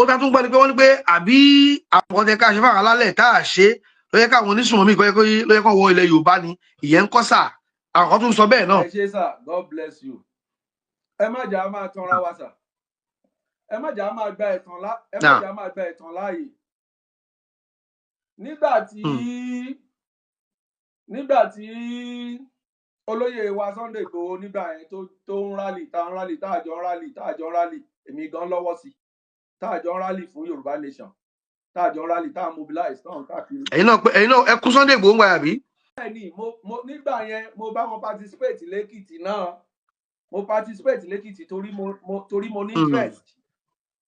Ó tá tún gbọ́ ni pé wọ́n ní pé àbí àwọn tẹ ká ṣe fáwọn alálẹ̀ tá a ṣe ló yẹ káwọn onísùnmọ̀mí kọ́ ló yẹ kó wọ ilẹ̀ Yorùbá ni. Ìyẹn ń kọ́ sà, àwọn kan tún sọ bẹ́ẹ̀ náà. Ẹ ṣé sà, God bless you. Ẹ má jà á máa tanra wa sà, ẹ má jà á máa gba ẹ̀tàn lá, ẹ má jà á máa gba ẹ̀tàn láàyè. Nígbà tí olóyè wa Sunday Igboho nígbà yẹn tó ń rally, tá ń rally, tá àjọ ń rally, tá àjọ ń rally, èmi gan lọ́wọ́ sí, tá àjọ ń rally fún Yorùbá nation, tá àjọ ń rally, tá à ń mobilize, tá à ń káàkiri. Ẹ̀yin náà pé ẹ̀yin náà ẹ kú Sunday Igboho ń wáyà bí. Bẹ́ẹ̀ ni, mo nígbà yẹn, mo bá wọn participate lẹ́kìtì náà. Mo participate lẹ́kìtì torí mo ní interest.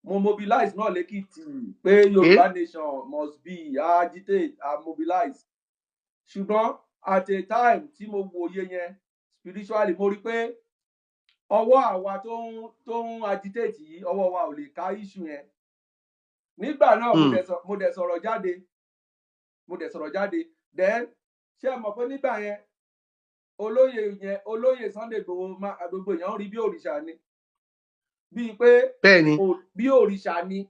Mo mobilize náà lẹ́kìtì pé Yorùbá nation must be agitate and mobilize. Ṣùgbọ́n at a time tí mo wòye yẹn spiritually, mo rí pé ọwọ́ àwa tó ń agitate yìí, ọwọ́ wa ò lè ká issue yẹn nígbà náà. Mo dẹ̀ sọ̀rọ̀ jáde, mo dẹ̀ sọ̀rọ̀ jáde. Then ṣé ẹ mọ̀ pé nígbà yẹn, olóyè yẹn, olóyè Sunday Igboho, gbogbo èèyàn rí bí òrìṣà ni, bíi pé bẹ́ẹ̀ ni bí òrìṣà ni,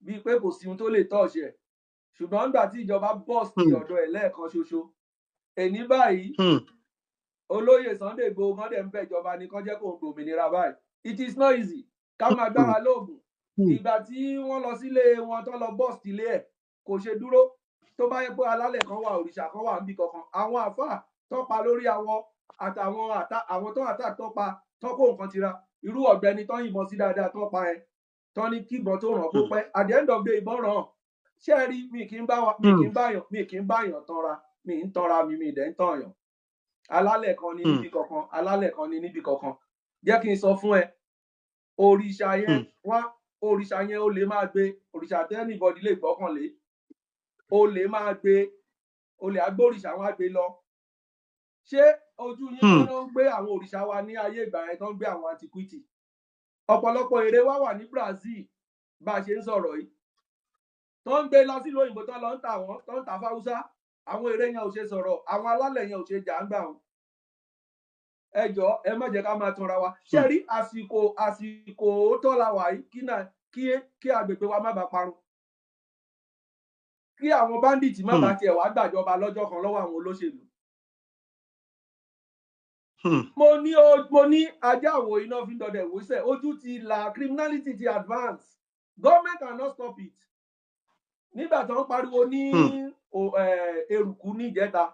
bíi pé kò sí ohun tó lè touch ẹ̀. Ṣùgbọ́n nígbà tí ìjọba burst ọ̀dọ̀ ẹ̀ lẹ́ẹ̀kan ṣoṣo èní báyìí, olóyè Sunday Igboho gan dẹ̀ ń bẹ̀ ìjọba ní kán jẹ́ kó gbòmìnira báyìí. It is not easy ká máa gbára lóògùn. Ìgbà tí wọ́n lọ sílé wọn, tó lọ burst ilé ẹ̀, kò ṣe dúró. Tó bá yẹ pé alálẹ̀ kan wà, òrìṣà kan wà níbì kankan, àwọn àáfàá tó pa lórí awọ àtàwọn àwọn tó àtà tó pa, tó kó nǹkan tira, irú ọ̀gbẹ́ni tó yìnbọn sí dáadáa tó pa ẹ, tó ní kí ìbọn tó ràn kó pẹ́, at the end of the day, ìbọn ràn. Ṣé ẹ rí, mi kì í bá wa, mi kì í báyàn, mi kì í báyàn tanra, mi ń tanra mi, mi dẹ̀ ń tànyàn. Alálẹ̀ kan ní níbi kankan, alálẹ̀ kan ní níbi kankan. Jẹ́ kí n sọ fún ẹ, òrìṣà yẹn wá, òrìṣà yẹn, ó lè máa gbé òrìṣà tẹ́ anybody lè gbọ́kànlé, ó lè máa gbé, olè agbóríṣà wọn á gbé lọ. Ṣé ojú yín kọ́ ló ń gbé àwọn òrìṣà wa ní ayé ìgbà yẹn, tó ń gbé àwọn antiquity? Ọ̀pọ̀lọpọ̀ ère wa wà ní Brazil bá a ṣe ń sọ̀rọ̀ yìí, tó ń gbé lọ sílùú òyìnbó, tó lọ ń tà wọ́n, tó ń tà fáwúsá. Àwọn ère yẹn ò ṣe sọ̀rọ̀? Àwọn alálẹ̀ yẹn ò ṣe jà ń gbà wọn? Ẹ jọ, ẹ má jẹ́ ká máa tanra wa. Ṣé rí àsìkò òótọ́ la wà yìí, kí náà kí agbègbè wa má bàa parun, kí àwọn bandits má bàa tiẹ̀ wá gbàjọba lọ́jọ́ kan lọ́wọ́ àwọn olóṣèlú. Mo ní o, mo ní ajá àwò iná fi ń dọdẹ ìwòsàn. Ojú ti là, criminality ti advance, government cannot stop it. Nígbà tó ń pariwo ní Eruku níjẹta,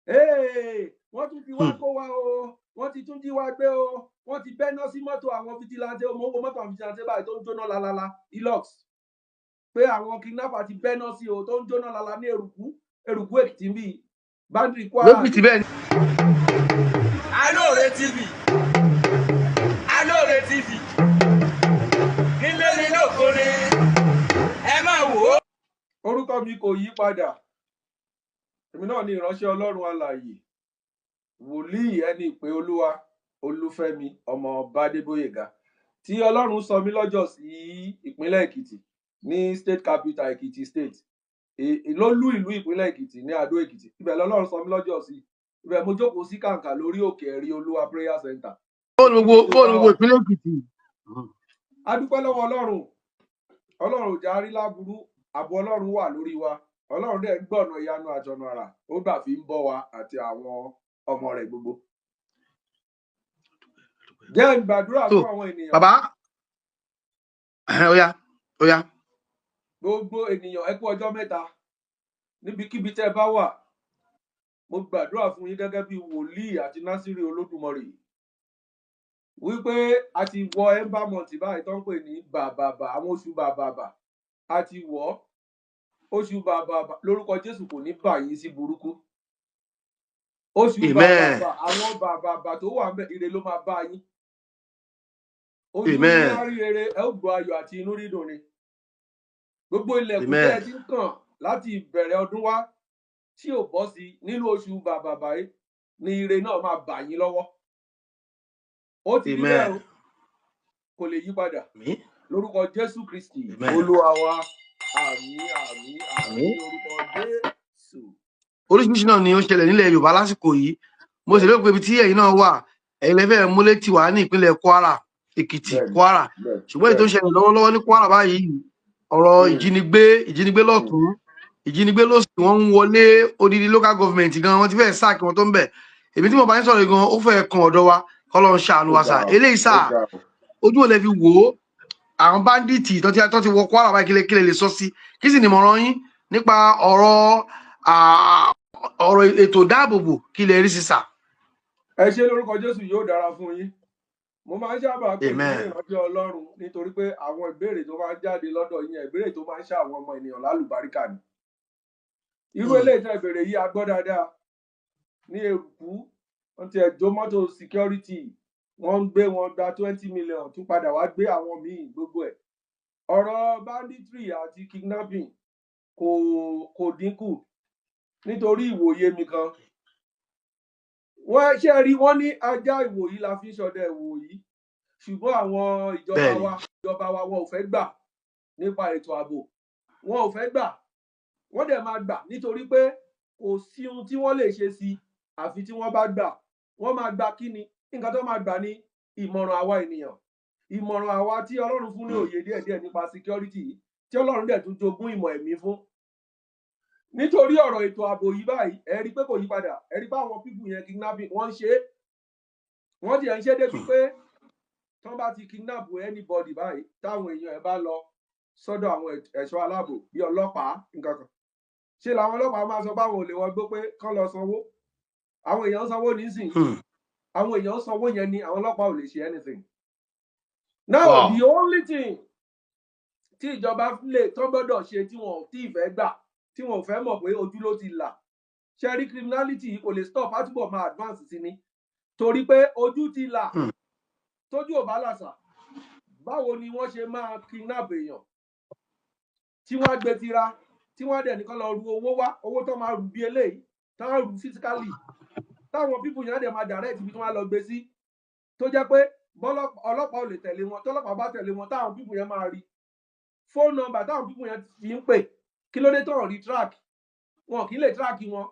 "Hey, wọ́n tún ti wá kó wa o, wọ́n ti tún jí wa gbé o, wọ́n ti bẹ́ná sí mọ́tò àwọn vigilante o." Mo wo mọ́tò àwọn vigilante báyìí tó ń jóná lalala, Hilux, pé àwọn kidnapper ti bẹ́ná sí o, tó ń jóná lala ní Eruku, Eruku Èkìtì ń bí boundary Kwara. Lókìtì bẹ́ẹ̀ ni. Alóore TV, Alóore TV, nílé ní lóko ni, ẹ máa wò ó. Orúkọ mi kò yí padà. Èmi náà ní ìránṣẹ́ Ọlọ́run alààyè, wòlíì, ẹni ìpè Olúwa, Olúfẹ́mi ọmọ Bádébóyèga, tí Ọlọ́run sọ mí lọ́jọ́ sí ìpínlẹ̀ Èkìtì, ní state capital, Èkìtì State, lólú ìlú ìpínlẹ̀ Èkìtì ní Adó Èkìtì. Ibẹ̀ lọ́lọ́run sọ mí lọ́jọ́ sí. Ibẹ̀ mo jókòó sí kàǹkà lórí òkè Ẹ̀rí Olúwa Prayer Center. Bóòlù gbogbo ìpínlẹ̀ Èkìtì? A dúpẹ́ lọ́wọ́ Ọlọ́run. Ọlọ́run ò já rí láburú. Ààbò Ọlọ́run wà lórí wa. Ọlọ́run dẹ̀ ń gbọ̀nà ìyanu àtọ̀nà àrà ó gbà fi ń bọ́ wa àti àwọn ọmọ rẹ̀ gbogbo. Jẹ́ ń gbàdúrà Tó fún àwọn ènìyàn. Bàbá, ó yá, ó yá. Gbogbo ènìyàn, ẹ kú ọjọ́ mẹ́ta níbikíbi tẹ́ ẹ bá wà. Mo gbàdúrà fún yín gẹ́gẹ́ bí wòlíì àti násìrì Olódùmarè wípé a ti wọ ember month báyìí, tó ń pè ní bàbàbà, àwọn oṣù bàbàbà. A ti wọ oṣù bàbàbà. Lórúkọ Jésù, kò ní bà yín sí burúkú. Oṣù Amen. bàbàbà, àwọn bàbàbà tó wà ńbẹ̀, ire ló máa bá yín. Ojú yín Amen. á rí rere, ẹ ó gbọ́ ayọ̀ àti inú dídùn ni. Gbogbo ilẹ̀kùn Amen. tẹ́ ẹ ti ń kàn láti ìbẹ̀rẹ̀ ọdún wá tí ò bọ́ sí, nínú oṣù bàbàbà yìí ni ire náà máa bà yín lọ́wọ́. Ó ti rí bẹ́ẹ̀ o. Amen. Kò lè yí padà. Àmín. Lórúkọ Jésù Kristi Amen. Olúwa wa. Àmín, àmín, àmín Àmín. Orúkọ Jésù. Oríṣiríṣi náà ni ó ń ṣẹlẹ̀ nílẹ̀ Yorùbá lásìkò yìí. Mo sì lérò pé ibi tí ẹ̀yin náà wà, ẹ̀yin lẹ́fẹ̀ẹ́ múlẹ̀ tì wá ní ìpínlẹ̀ Kwara, Èkìtì, Bẹ́ẹ̀ni. Kwara. Bẹ́ẹ̀ni. Ṣùgbọ́n èyí tó ń Bẹ́ẹ̀ni. ṣẹlẹ̀ lọ́wọ́lọ́wọ́ ní Kwara báyìí Ọ̀rọ̀ ìjínigbé, ìjínigbé lọ́tún, ìjínigbé lósì, wọ́n ń wọlé odidi local government gan, wọ́n ti fẹ́ẹ̀ sack wọn tó ń bẹ̀. Èmi tí mo bá ń sọ̀rọ̀ yìí gan, ó fẹ́ kan ọ̀dọ̀ wa, kọ́lọ́run ṣàánú Ó wa ga sà. ọ. Eléyìí Ó sà, ga ọ. ojú ò lè fi wò ó, àwọn bandit tó ti wọ Kwara báyìí, kílẹ̀ lè sọ sí? Kí sì ni ìmọ̀ràn yín nípa ọ̀rọ̀ ètò ìdáàbòbò? Kí lè rí sí, sà? Ẹ ṣe, lórúkọ Jésù, yóò dára fún yín. Mo máa ń sábà pè yín ní Amen. ìránṣẹ́ Ọlọ́run, nítorí pé àwọn ìbéèrè tó máa ń jáde lọ́dọ̀ yín, ìbéèrè tó máa ń ṣe àwọn ọmọ ènìyàn lálùbáríkà ni. Irú eléyìí tẹ́ ìbéèrè yìí, a gbọ́ dáadáa ní Eruku, wọ́n ti ẹ̀ jó mọ́tò security, wọ́n ń gbé wọn gba 20 million, tún padà wá gbé àwọn míì, gbogbo ẹ̀. Ọ̀rọ̀ banditry àti kidnapping kò dínkù. Nítorí ìwòye mi kan, wọ́n ṣe rí, wọ́n ní ajá ìwòyí la fi ń ṣọdẹ ìwòyí, ṣùgbọ́n àwọn ìjọba wa, ìjọba wa, wọn ò fẹ́ gbà nípa ètò ààbò. Wọn ò fẹ́ gbà, wọ́n dẹ̀ máa gbà, nítorí pé kò sí ohun tí wọ́n lè ṣe sí àfi tí wọ́n bá gbà. Wọ́n máa gba kí ni? Nǹkan tó máa gbà ní ìmọ̀ràn àwa ènìyàn, ìmọ̀ràn àwa tí Ọlọ́run fún ní òye díẹ̀díẹ̀ nípa security yìí, tí Ọlọ́run dẹ̀ tún jogún ìmọ̀ ẹ̀mí fún. Nítorí ọ̀rọ̀ ètò ààbò yìí báyìí, ẹ rí i pé kò yí padà. Ẹ rí i pé àwọn people yẹn, kidnapping wọ́n ń ṣe é, wọ́n ti ẹ̀ ń ṣe é débi pé tán bá ti kidnap anybody báyìí, táwọn èèyàn ẹ̀ bá lọ sọ́dọ̀ àwọn ẹ̀ṣọ́ aláàbò bíi ọlọ́pàá, nǹkan kan ṣe làwọn ọlọ́pàá máa sọ báwọn ò lè wọgbó, pé kán lọ sanwó. Àwọn èèyàn ń sanwó nísìnyí. Àwọn èèyàn ń sanwó yẹn ni àwọn ọlọ́pàá ò lè ṣe anything now. The only thing tí ìjọba lè tó gbọ́dọ̀ ṣe, tí wọn ò tí ì fẹ́ gbà, tí wọn ò fẹ́ mọ̀ pé ojú ló ti là, ṣe rí, criminality yìí kò lè stop, á túbọ̀ máa advance sí ni, torí pé ojú ti là. Tójú ò bá làṣà, báwo ni wọ́n ṣe máa kidnap èèyàn tí wọ́n á gbé tira, tí wọ́n á dẹ̀ nìkan lọ ru owó wá, owó tó máa rù bí eléyìí, tó máa rù physically, táwọn people yẹn á dẹ̀ máa direct ibi tí wọ́n á lọ gbé sí, tó jẹ́ pé ọlọ́pàá ò lè tẹ̀lé wọn? Tọ́lọ́pàá bá tẹ̀lé wọn, táwọn people yẹn máa rí phone number táwọn people yẹn fi ń pè, kí ló dé tó rí track wọn? Kì í lè track wọn.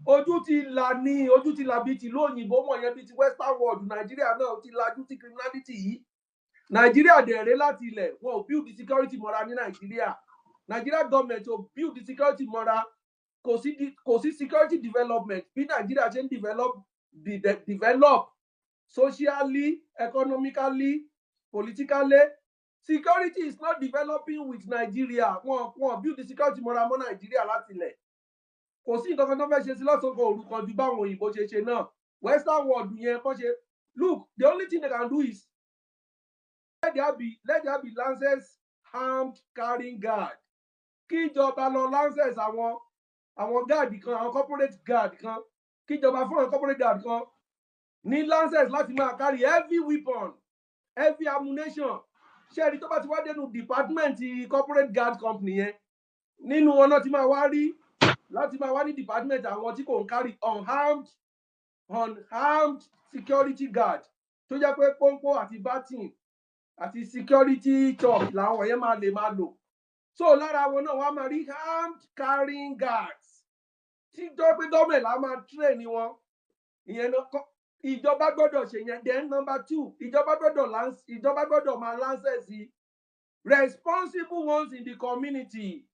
Ojú ti là ní, ojú ti là bíi tìlú òyìnbó wọ̀nyẹn, bíi ti western world. Nàìjíríà náà ti lajú sí criminality yìí. Nàìjíríà dẹ̀rẹ́ láti ilẹ̀, wọn ò build security mọ́ra ní Nàìjíríà. Nàìjíríà government ò build security mọ́ra. Kò sí security development. Bí Nàìjíríà ṣe ń develop socially, economically, politically, security is not developing with Nigeria. Wọn build security mọ́ra mọ́ Nàìjíríà láti ilẹ̀. Kò sí nǹkan kan tó fẹ́ ṣe sí lọ́sàn-án kan òru kan ju báwọn òyìnbó ṣe ṣe náà, western world yẹn kọ́ ṣe. Look, the only thing they can do is let there be license armed carrying guard. Kí ìjọba lọ license àwọn guard kan, àwọn corporate guard kan. Kíjọba fún àwọn corporate guard kan ní license láti máa carry heavy weapon, heavy ammunition. Ṣé ẹni tó bá ti wá dénú department corporate guard company yẹn, nínú wọn náà ti máa wá rí láti máa wá ní department àwọn tí kò ń carry unarmed security guard, tó jẹ́ pé pọ́npọ́ àti baton àti security chalk làwọn yẹn máa lè máa lò. So lára wọn náà, wọ́n á máa rí armed carrying guards tí tó pé gọ́ọ̀mẹ̀ntì là máa train wọn. Ìyẹn náà ìjọba gbọ́dọ̀ ṣe yẹn. Then number two, ìjọba gbọ́dọ̀ máa license responsible ones in the community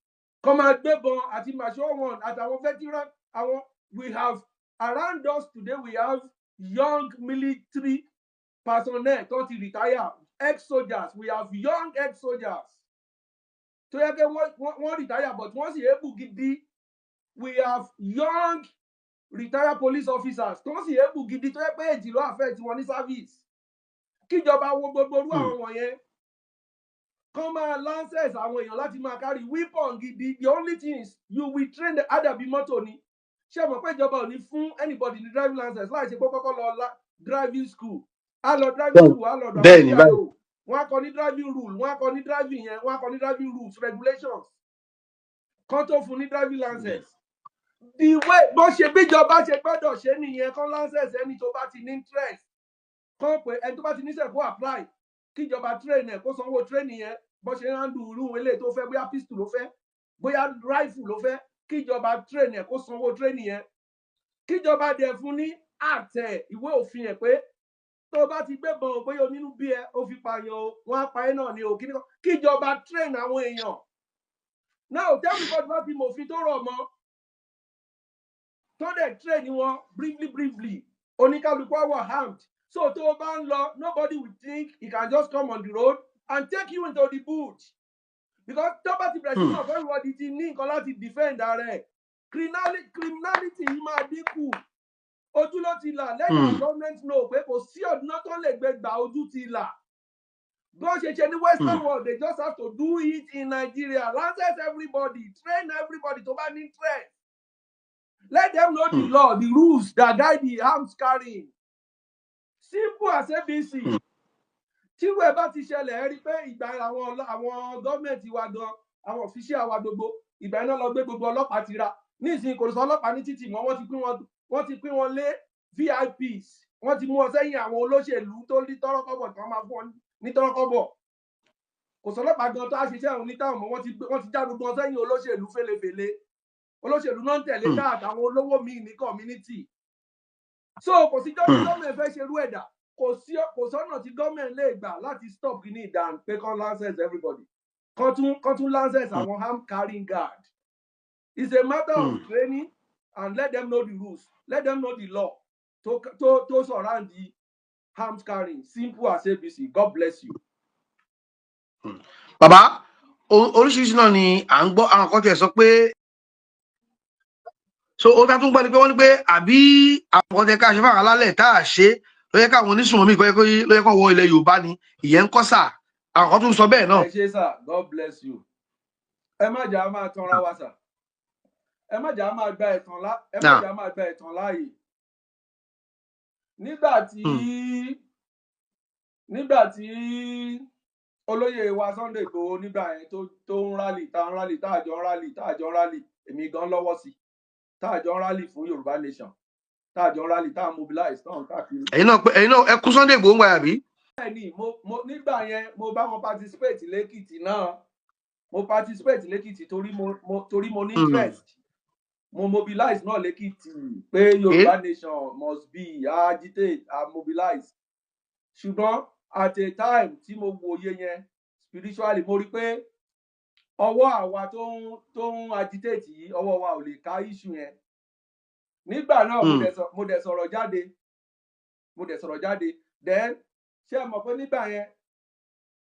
kọ́ máa gbébọn àti mature one àtàwọn veteran. Àwọn we have around us today, we have young military personnel tó ti retire, ex-soldiers. We have young ex-soldiers tó yẹ pé wọ́n retire, but wọ́n sì able gidi. We have young retired police officers tó sì able gidi, tó yẹ pé èjì ló affect wọn ní service. Kíjọba wo gbogbo irú àwọn wọ̀nyẹn, kán máa license àwọn èèyàn láti máa carry weapon gidi. The only thing is you will train the àdàbí mọ́tò ni. Ṣé mọ̀ pé ìjọba ò ní fún anybody ní driving license láì ṣe pé kọ́kọ́ lọ driving school? Á lọ driving school, á lọ ọ̀dọ̀ àwọn Bẹ́ẹ̀ni báyìí. PIO, wọ́n á kọ́ ní driving rule, wọ́n á kọ́ ní driving yẹn, wọ́n á kọ́ ní driving rules, regulations, kán tó fún ní driving license. The way bó ṣe bíjọba ṣe gbọ́dọ̀ ṣe nìyẹn. Kán license ẹni tó bá ti ní interest, kán pé ẹni tó bá ti níṣẹ́ kó apply, kíjọba train ẹ̀, kó sanwó training yẹn, bó ṣe ń handle irú eléyìí tó fẹ́, bóyá pistol ló fẹ́, bóyá rifle ló fẹ́, kíjọba train ẹ̀, kó sanwó training yẹn, kíjọba dẹ̀ fún ní àtẹ ìwé òfin ẹ̀ pé Tó bá ti gbébọn o, bóyá onínú bí ẹ ó fi pààyàn o, wọn á pa ẹ náà ni o. Kí ni kíjọba train àwọn èèyàn now? Everybody bá fi mòfin tó rọ̀ mọ́, tó dẹ̀ train wọn briefly briefly, oníkálukú á wà armed. So tó o bá ń lọ, nobody will think he can just come on the road and take you into the bush, because tó bá ti bẹ̀rẹ̀ sí náà, everybody ti ní nǹkan láti defend ara ẹ̀, criminality yìí máa dínkù. Ojú ló ti là lẹ́yìn. Government know pé kò sí ọ̀nà tó lè gbé gbà, ojú ti là. Bó ṣe ṣe ní western world, they just have to do it in Nigeria. License everybody, train everybody tó bá ní interest, let them know the law, the rules that guide the arms carrying. Simple as ABC. Tírú ẹ bá ti ṣẹlẹ̀, ẹ rí i pé ìgbà àwọn gọ́ọ̀mẹ̀ntì wa gan, àwọn official wa gbogbo ìgbà iná lọ gbé gbogbo ọlọ́pàá ti ra. Nísìnyí, kò sọ ọlọ́pàá ní títì mọ́. Wọ́n ti pín wọn lé VIPs, wọ́n ti mú wọn sẹ́yìn àwọn olóṣèlú tó ní tọ́rọ́kọ́bọ̀ tí wọ́n máa fún wọn ní tọ́rọ́kọ́bọ̀. Kò sọ ọlọ́pàá gan tó á ṣiṣẹ́ òun ní táwọn mọ́. Wọ́n ti já gbogbo wọn sẹ́yìn olóṣèlú fẹ́lẹ́fẹ́lẹ́. Olóṣèlú náà ń tẹ̀lé káàtàwọn olówó míì ní community. So kò sí gọ́ọ̀mẹ̀ntì fẹ́ ṣerú ẹ̀dá, kò sọ́nà tí gọ́ọ̀mẹ̀ntì lè gbà láti stop kìíní ìdán pé kán license everybody, kán tún license àwọn arm carrying guard. It's a matter of training and let them know the rules, let them know the law to surround the arms carrying. Simple as ABC. God bless you. Bàbá, oríṣiríṣi náà ni à ń gbọ́. Àwọn kan tiẹ̀ sọ pé so ó tá tún gbọ́ ni pé wọ́n ní pé àbí àwọn kan tẹ ká ṣe fáwọn alálẹ̀ tá a ṣe ló yẹ káwọn onísùnmọ̀mí kọ́ ló yẹ kó wọ ilẹ̀ Yorùbá ni. Ìyẹn ń kọ́ sà, àwọn kan tún sọ bẹ́ẹ̀ náà. Ẹ ṣé sà, God bless you. Ẹ má jà á máa tanra wa sà, ẹ má jà á máa gba ẹ̀tàn lá, ẹ má jà á máa gba ẹ̀tàn láàyè. Nígbà tí olóyè wa Sunday Igboho, nígbà yẹn tó ń rally, tá ń rally, tá àjọ ń rally, tá àjọ ń rally, èmi gan lọ́wọ́ sí, tá àjọ ń rally fún Yorùbá nation, tá àjọ ń rally, tá à ń mobilize, tá à ń káàkiri. Ẹ̀yin náà pé ẹ̀yin náà ẹ kú Sunday Igboho ń wáyà bí. Bẹ́ẹ̀ ni, mo nígbà yẹn, mo bá wọn participate lẹ́kìtì náà. Mo participate lẹ́kìtì torí mo ní interest. Mo mobilize náà lẹ́kìtì pé Yorùbá nation must be agitate and mobilize. Ṣùgbọ́n at a time tí mo wòye yẹn spiritually, mo rí pé ọwọ́ àwa tó ń agitate yìí, ọwọ́ wa ò lè ká issue yẹn nígbà náà. Mo dẹ̀ sọ̀rọ̀ jáde, mo dẹ̀ sọ̀rọ̀ jáde. Then ṣé ẹ mọ̀ pé nígbà yẹn,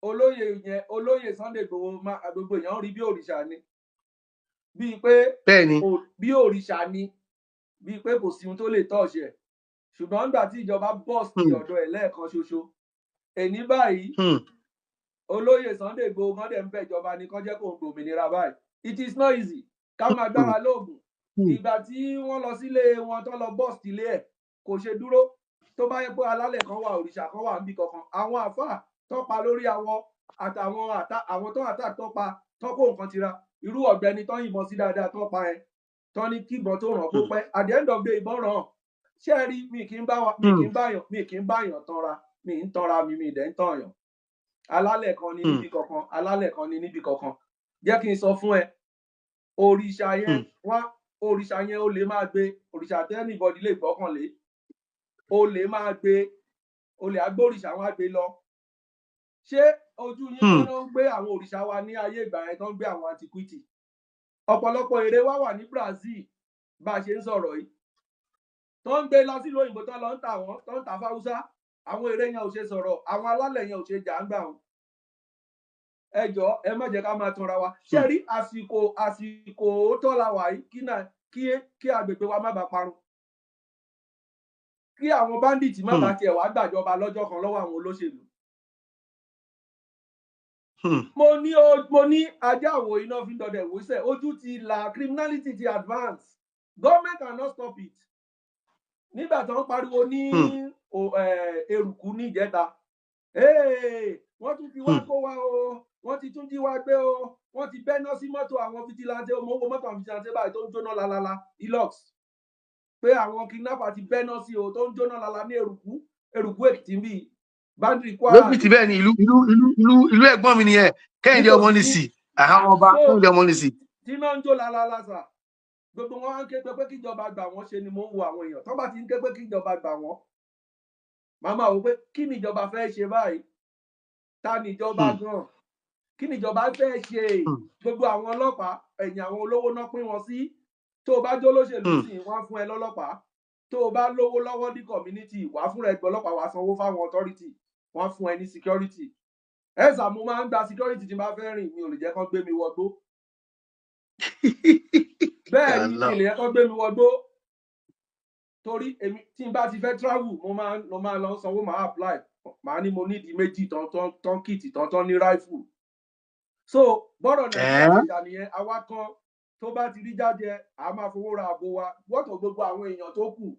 olóyè yẹn, olóyè Sunday Igboho, gbogbo èèyàn rí bí òrìṣà ni, bíi pé bẹ́ẹ̀ ni bí òrìṣà ni, bíi pé kò sí ohun tó lè touch ẹ̀. Ṣùgbọ́n nígbà tí ìjọba burst ọ̀dọ̀ ẹ̀ lẹ́ẹ̀kan ṣoṣo, èní báyìí, olóyè Sunday Igboho gan dẹ̀ ń bẹ̀ ìjọba ní kán jẹ́ kó ń gbòmìnira báyìí. It is not easy ká máa gbára lóògùn. Ìgbà tí wọ́n lọ sílé wọn, tó lọ burst ilé ẹ̀, kò ṣe dúró. Tó bá yẹ pé alálẹ̀ kan wà, òrìṣà kan wà níbi kankan, àwọn àáfàá tó pa lórí awọ àtàwọn àwọn tó àtà tó pa, tó kó nǹkan tira, irú ọ̀gbẹ́ni tó yìnbọn sí dáadáa tó pa ẹ, tó ní kí ìbọn tó ràn kó pẹ́, at the end of the day, ìbọn ràn. Ṣé ẹ rí, mi kì í bá wa, mi kì í báyàn, mi kì í báyàn tanra, mi ń tanra mi, mi dẹ̀ ń tànyàn. Alálẹ̀ kan ní níbi kankan, alálẹ̀ kan ní níbi kankan. Jẹ́ kí n sọ fún ẹ, òrìṣà yẹn wá, òrìṣà yẹn, ó lè máa gbé òrìṣà tẹ́ anybody lè gbọ́kànlé, ó lè máa gbé, olè agbóríṣà wọn á gbé lọ. Ṣé ojú yín kọ́ ló ń gbé àwọn òrìṣà wa ní ayé ìgbà yẹn, tó ń gbé àwọn antiquity? Ọ̀pọ̀lọpọ̀ ère wa wà ní Brazil bá a ṣe ń sọ̀rọ̀ yìí, tó ń gbé lọ sílùú òyìnbó, tó lọ ń tà wọ́n, tó ń tà fáwúsá. Àwọn ère yẹn ò ṣe sọ̀rọ̀, àwọn alálẹ̀ yẹn ò ṣe jà ń gbà wọn. Ẹ jọ, ẹ má jẹ́ ká máa tanra wa. Ṣé rí, àsìkò òótọ́ la wà yìí, kí náà kí agbègbè wa má bàa parun, kí àwọn bandits má bàa tiẹ̀ wá gbàjọba lọ́jọ́ kan lọ́wọ́ àwọn olóṣèlú. Mo ní ajá àwò iná fi ń dọdẹ ìwúsẹ. Ojú ti là, criminality ti advance, government cannot stop it. Nígbà tó ń pariwo ní Eruku níjẹta, wọ́n tún ti wá kó wa o, wọ́n ti tún jí wa gbé o, wọ́n ti bẹ́ná sí mọ́tò àwọn vigilante o. Mo ń wo mọ́tò àwọn vigilante báyìí tó ń jóná lalala, Hilux, pé àwọn kidnapper ti bẹ́ná sí o, tó ń jóná lala ní Eruku, Eruku Èkìtì ń bí boundary Kwara. Lókìtì bẹ́ẹ̀ ni, ìlú ẹ̀gbọ́n mi nìyẹn, Kẹ́hìndé Ọmọnìsì, àwọn ọba Kẹ́hìndé Ọmọnìsì. Tí náà ń jó lalala sà, gbogbo wọn wá ń ké pé kíjọba gbà wọ́n. Ṣe ni mo ń wo àwọn èèyàn tó bá ti ń ké pé kíjọba gbà wọ́n. Màá máa wò pé kí ni ìjọba fẹ́ ṣe báyìí? Ta ni ìjọba gan? Kí ni ìjọba fẹ́ ṣe? Gbogbo àwọn ọlọ́pàá, ẹ̀yìn àwọn olówó náà pín wọn sí. Tó o bá jó lóṣèlú sí, wọ́n á fún ẹ lọ́lọ́pàá. Tó o bá lówó lọ́wọ́ ní community, wàá fúnra ẹgbẹ́ ọlọ́pàá, wàá sanwó fáwọn authority, wọ́n á fún ẹ ní security. Ẹ sà, mo máa ń gba security tí n bá fẹ́ rìn. Mi ò lè jẹ́ kán gbé mi wọgbó. Bẹ́ẹ̀ ni, mi ò lè jẹ́ kán gbé mi wọgbó torí èmi tí n bá ti fẹ́ travel, mo máa lọ sanwó, màá apply, màá ní mo nídìí méjì tán tán tán kit tán tán ní rifle. So bọ́rọ̀ Nàìjíríà ṣe dà nìyẹn. Àwa kan tó bá ti rí jáde, a máa fowó ra ààbò wa wọ́tọ̀. Gbogbo àwọn èèyàn tó kù,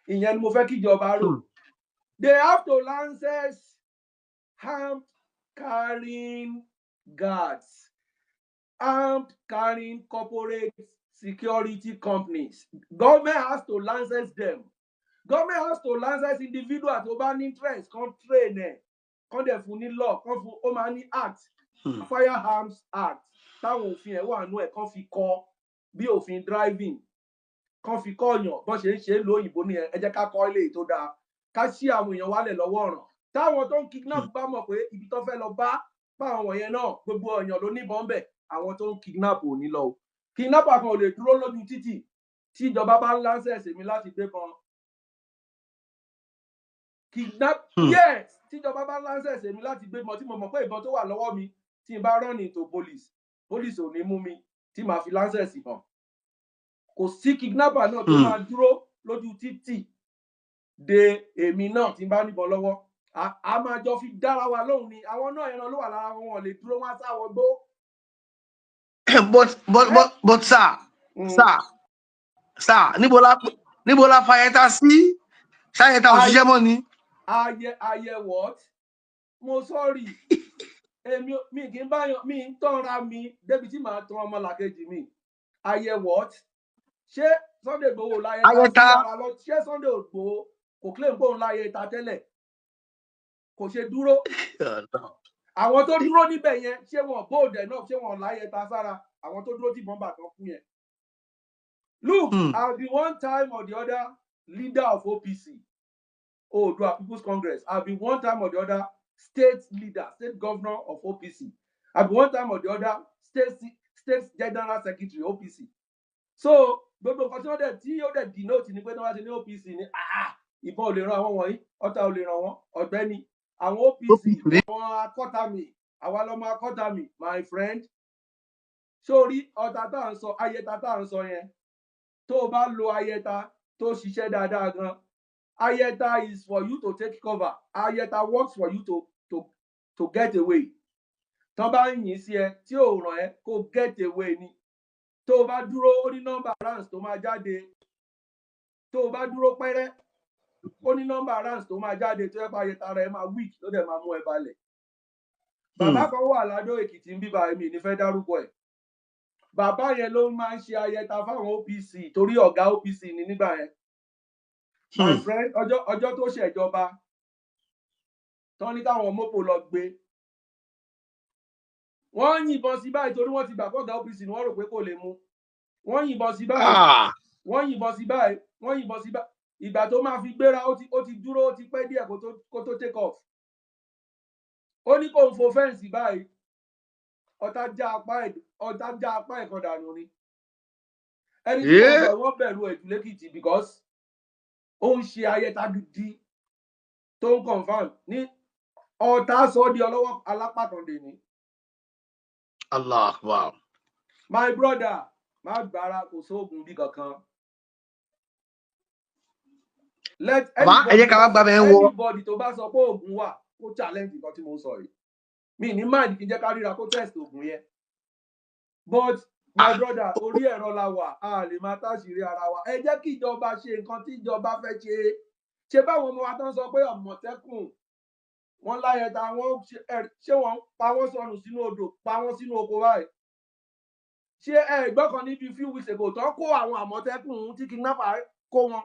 ìyẹn ni mo fẹ́ kíjọba rò. They have to license armed carrying guards, armed carrying corporate security companies. Government has to license them. Government has to license individual tó bá ní interest, kan train ẹ̀, kan dẹ̀ fún ní law, kan fún ó máa ní act, Firearms Act, táwọn òfin ẹ̀ wà nú ẹ̀, kan fi kọ́ bí òfin driving, kan fi kọ́ ọ̀yàn bọ́n ṣe ń ṣe é lóyìnbó nìyẹn. Ẹ jẹ́ ká kọ́ ilé tó dáa, ká ṣí àwọn èèyàn wálẹ̀ lọ́wọ́ ọ̀ràn. Táwọn tó ń kidnap bá mọ̀ pé ibi tó fẹ́ lọ bá báwọn wọ̀nyẹn náà, gbogbo èèyàn ló níbọn bẹ̀, àwọn tó ń kidnap ò ní lọ o. Kidnapper kan ò lè dúró lójú títì tí ìjọba bá ń license mi láti gbé bọn kidnap. Yes, tíjọba bá license mi láti gbé bọn, tí mo mọ̀ pé ìbọn tó wà lọ́wọ́ mi, tí n bá run into police, police ò ní mú mi, tí màá fi license hàn, kò sí kidnapper náà tó máa dúró lójú títì de èmi náà tí n bá níbọn lọ́wọ́. A máa jọ fi dára wa lóhùn ni. Àwọn náà, ẹran ló wà lára wọn, wọn lè dúró, wọn á sá wọgbó. But sir, sir, níbo la fàyẹ̀tà sí? Ṣáyẹ̀tà ò ṣiṣẹ́ mọ́ ni? Ayẹ ayẹ what? Mo sorry, èmi mi kì í báyọ̀, mi ń tọ́ra mi débi tí màá tan ọmọlàkejì mi. Ayẹ what? Ṣé Sunday Igboho láyé ta sí Ayẹta. ara lọ? Ṣé Sunday Igboho kò claim pé òun láyé ta tẹ́lẹ̀? Kò ṣe dúró. Àwọn tó dúró níbẹ̀ yẹn, ṣé wọn bold enough? Ṣé wọn láyé ta sára àwọn tó dúró tí bọ́mbà kan kú yẹn? Look, I'll be one time or the other leader of OPC, Oodua People's Congress. I'll be one time or the other state leader, state governor of OPC. I'll be one time or the other state general secretary OPC. So gbogbo nǹkan tí wọ́n dẹ̀ tí ó dẹ̀ denote ni pé tí wọ́n bá ṣe ní OPC ni, ah, ìbọn ò lè ran àwọn wọ̀nyí, ọta ò lè ràn wọ́n. Ọ̀gbẹ́ni, àwọn OPC, OPC ní. Àwọn akọ́tàmì, àwa lọmọ akọ́tàmì, my friend. Sórí ọta tá à ń sọ, ayẹta tá à ń sọ yẹn, tó o bá lo ayẹta tó ṣiṣẹ́ dáadáa gan, ayẹta is for you to take cover. Ayẹta works for you to get away. Tán bá ń yìn sí ẹ tí ò ràn ẹ́, kó get away ni. Tó o bá dúró, ó ní nọ́mbà rounds tó máa jáde. Tó o bá dúró pẹ́rẹ́, ó ní nọ́mbà rounds tó máa jáde, tó yẹ pé ayẹta rẹ máa weak, ló dẹ̀ máa mú ẹ balẹ̀. Bàbá kan wà ládó Èkìtì ń bíbá, èmi ní fẹ́ dárúkọ ẹ̀. Bàbá yẹn ló máa ń ṣe ayẹta fáwọn OPC torí ọ̀gá OPC ni nígbà yẹn, my friend. Ọjọ́ tó ṣèjọba tán ní káwọn mọ́pò lọ gbé, wọ́n yìnbọn sí báyìí torí wọ́n ti gbà pọ̀gá OPC ni, wọ́n rò pé kò lè mú. Wọ́n yìnbọn sí báyìí, wọ́n yìnbọn sí báyìí, wọ́n yìnbọn sí báyìí. Ìgbà tó máa fi gbéra, ó ti dúró, ó ti pẹ́ díẹ̀ kó tó take off. Ó ní kó ń fo fence báyìí, ọ̀tá já apá ẹ̀, ọ̀tá já apá ẹ̀ kan dànù ni. Ẹni tí wọ́n sọ, wọ́n bẹ̀rù ẹ̀ jù lẹ́kìtì because ó ń ṣe ayẹta gidi tó ń confirm ní ọ̀tá sọ di ọlọ́wọ́ alápá kan dè ní. Allah Akbar. My brother, má gbára, kò sóògùn bí kankan. Let Bàbá, ẹ jẹ́ ká wá gbàbẹ̀ ń wọ. Anybody tó bá sọ pé oògùn wà, kó challenge nǹkan tí mo sọ yìí. Mi ní mind kí n jẹ́ ká ríra, kó test oògùn yẹn. But my brother, orí ẹ̀rọ la wà, a lè máa táṣìírí ara wa. Ẹ jẹ́ kí ìjọba ṣe nǹkan tí ìjọba fẹ́ ṣe. Ṣe báwọn ọmọ wa tán sọ pé Àmọ̀tẹ́kùn wọ́n láyẹta, wọ́n ṣé wọ́n pa wọ́n sọnù sínú odò, pa wọ́n sínú oko báyìí? Ṣé ẹ gbọ́ kan níbi few weeks ago tó kó àwọn Àmọ̀tẹ́kùn tí kidnapper kó wọn?